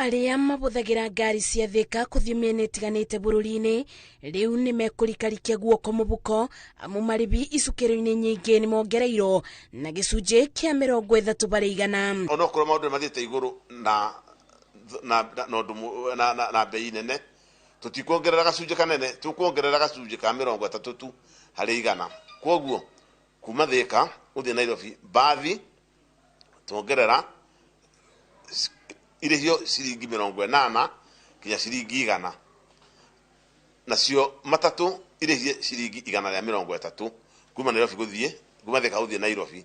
Arĩa mabũthagĩra ngari cia Thĩka kũthiĩ mĩena ĩtiganĩte bũrũri-inĩ rĩu nĩ mekũrikarikia guoko mũbuko amu marĩbi icukĩro-inĩ nyingĩ nĩ mongereirwo na gĩcunjĩ kĩa 30%. Onokorwo maũndũ nĩ mathiĩte igũrũ na ũndũ na bei nene, tũtikuongerera gacunjĩ kanene, tũkuongerera gacunjĩ ka 30 tu harĩ igana. Kwoguo kuma Thĩka gũthiĩ Nairobi, mbathi tuongerera irĩhio ciringi 80 nginya ciringi 100, nacio matatũ irĩhie ciringi 130 kuma Nairobi gũthiĩ, kuma Thĩka gũthiĩ Nairobi.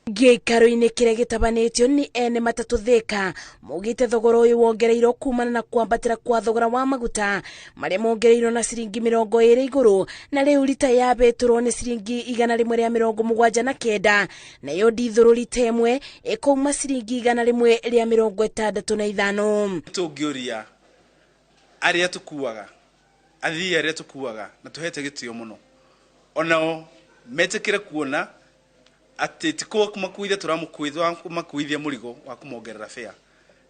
Gĩikaro-inĩ kĩrĩa gĩtabanĩtio nĩ ene matatũ Thĩka maugĩte thogora ũyũ wongereirwo kumana na kwambatĩra kwa thogora wa maguta marĩa mongereirwo na ciringi 20 igũrũ, na rĩu rita ya betũrũ nĩ ciringi 179, nayo ndithũrũ rita ĩmwe ĩkauma ciringi 165. Tũngĩũria arĩa tũkuaga, athii arĩa tũkuaga na tũhete gĩtĩo mũno, onao metĩkĩre kuona atĩ ti kũmakuithia tũramakuithia mũrigo wa kũmongerera fare.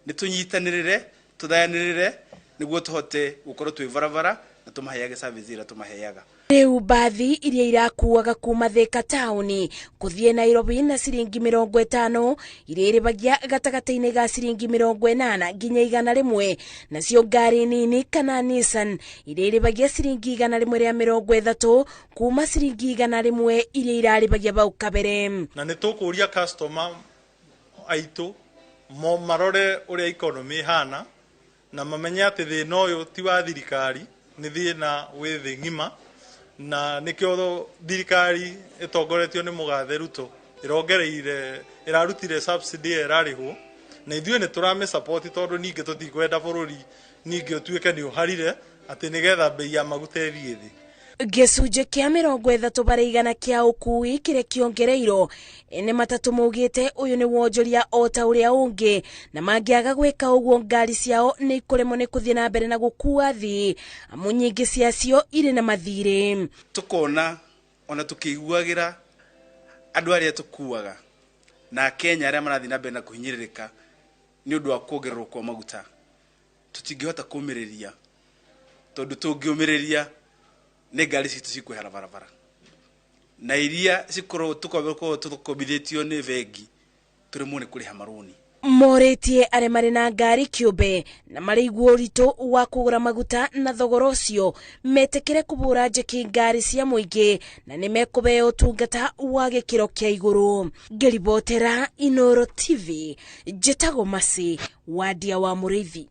Nĩ tũnyitanĩrĩre, tũthayanĩrĩre nĩguo tũhote gũkorwo twĩ barabara na tũmaheage service ĩrĩa tũmaheaga. Rĩu mbathi iria irakuaga kuma Thĩka taũni kũthiĩ Nairobi na ciringi 50 irĩrĩbagia gatagatĩ-inĩ ga ciringi 80 nginya 100, nacio ngari nini kana Nissan irĩrĩbagia ciringi 130 kuma ciringi 100 iria irarĩbagia bau kabere. Na nĩ tũkũria customer aitũ mo marore ũrĩa economy ĩhana na mamenye atĩ thĩna ũyũ ti wa thirikari, nĩ thĩna wĩ thĩ ng'ima, na nĩkĩo thirikari ĩtongoretio nĩ mũgathe Ruto ĩrongereire, ĩrarutire subsidy ĩyo ĩrarĩhwo, na ithuĩ nĩ tũramĩ support tondũ ningĩ tũtikwenda bũrũri ningĩ ũtuĩke nĩ ũharire atĩ nĩgetha bei ya maguta ĩthiĩ thĩ. Gĩcunjĩ kĩa 30% kĩa ũkui kĩrĩa kĩongereirwo ene matatũ maugĩte ũyũ nĩ wonjoria o ta ũrĩa ũngĩ, na mangĩaga gwĩka ũguo ngari ciao nĩ ikũremwo nĩ kũthiĩ na mbere na gũkua athii amu nyingĩ ciacio irĩ na mathirĩ. Tũkona ona tũkĩiguagĩra andũ arĩa tũkuaga na Akenya arĩa marathiĩ na mbere na kũhinyĩrĩrĩka nĩ ũndũ wa kuongererwo kwa maguta, tũtingĩhota kũũmĩrĩria tondũ tũngĩũmĩrĩria nĩ ngari citũ cikwehera barabara na iria cikorwo tũkorwo tũkombithĩtio nĩ bengi tũremwo nĩ kũrĩha marũni. Morĩtie arĩa marĩ na ngari kĩũmbe na marĩ igua ũritũ wa kũgũra maguta na thogora ũcio metĩkĩre kũbũra njeki ngari cia mũingĩ na nĩ mekũheo ũtungata wa gĩkĩro kĩa igũrũ. Ngĩribotera Inooro TV, njĩtagwo Mercy Wadia wa Mũrĩithi.